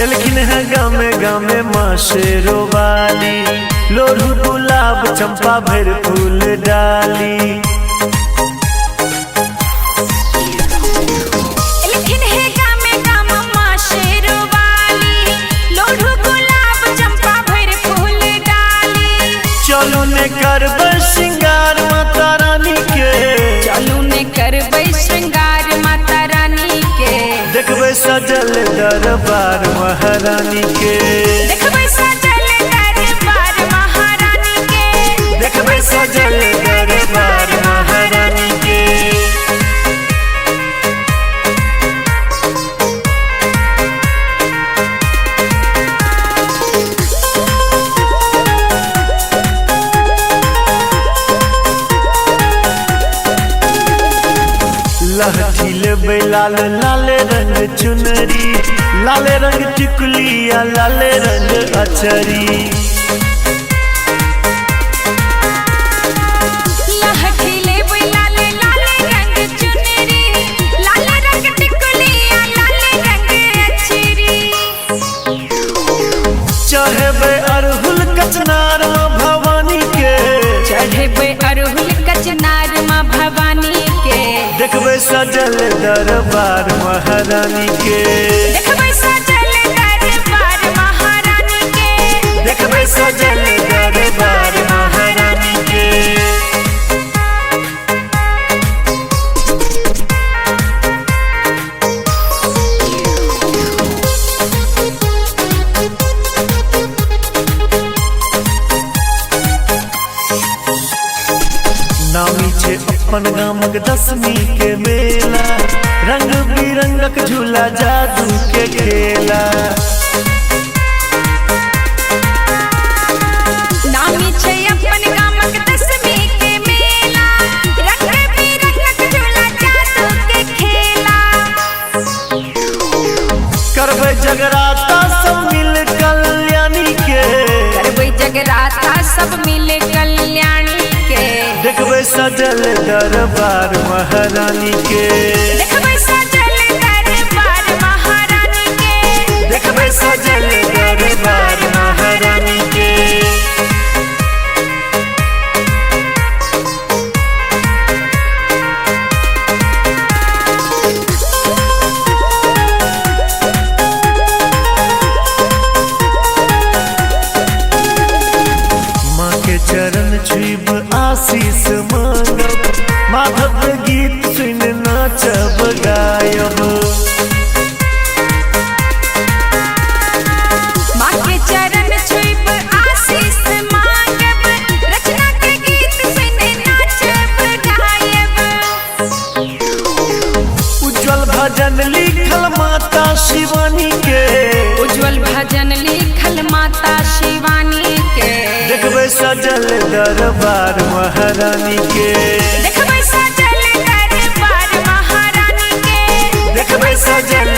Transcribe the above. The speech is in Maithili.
एलखिन है गामे गामे माँ शेरो वाली, लोढ़ू गुलाब चंपा भर फूल डाली। एलखिन है गामे गाम माँ शेरो वाली, लोढ़ू गुलाब चंपा भर फूल डाली। चलू ने करबै श्रृंगार माता रानी के, चलू ने करबै श्रृंगार माता रानी के। देखबै सजल दरबार महारानी के, देखबै सजल दरबार महारानी के, देखबै सजल दरबार महारानी के। लहठी लेबै लाल लाल रंग चुनरी, लाल रंग टिकुलिया लाल रंग अचरी। लहठी लेबै लाल लाल रंग चुनरी, लाल रंग टिकुलिया लाल रंग अचरी। चढ़ेबै अरहुल कचनार माँ भवानी के, चढ़ेबै अरहुल कचनार माँ भवानी के। देखबै सजल दरबार महारानी के, देखबै सजल दरबार महारानी के, देखबै सजल दरबार महारानी के। नामी छे अपन गामक दशमी के मेला, रंग बिरंगक झूला जादू के खेला। नामी छे अपन गामक दशमी के मेला, रंग बिरंगक झूला जादू के खेला। करबै जगराता सब मिल कल्याणी के, करबै जगराता सब मिल कल्याणी के। देखबै सजल दरबार महारानी के, देखबै सजल दरबार महारानी के, देखबै सजल दरबार महारानी के। माँ के चरण छुब आशीष मांगब, माधव गीत सुन नाचब गायब। माँ के चरण छुब आशीष मांगब, रचना के गीत सुन नाचब गायब। उज्जवल भजन लिखल माता शिवानी के, उज्जवल भजन लिखल माता शिवानी के। देखबै सजल दरबार महारानी के, देखबै सजल दरबार महारानी के, देखबै सजल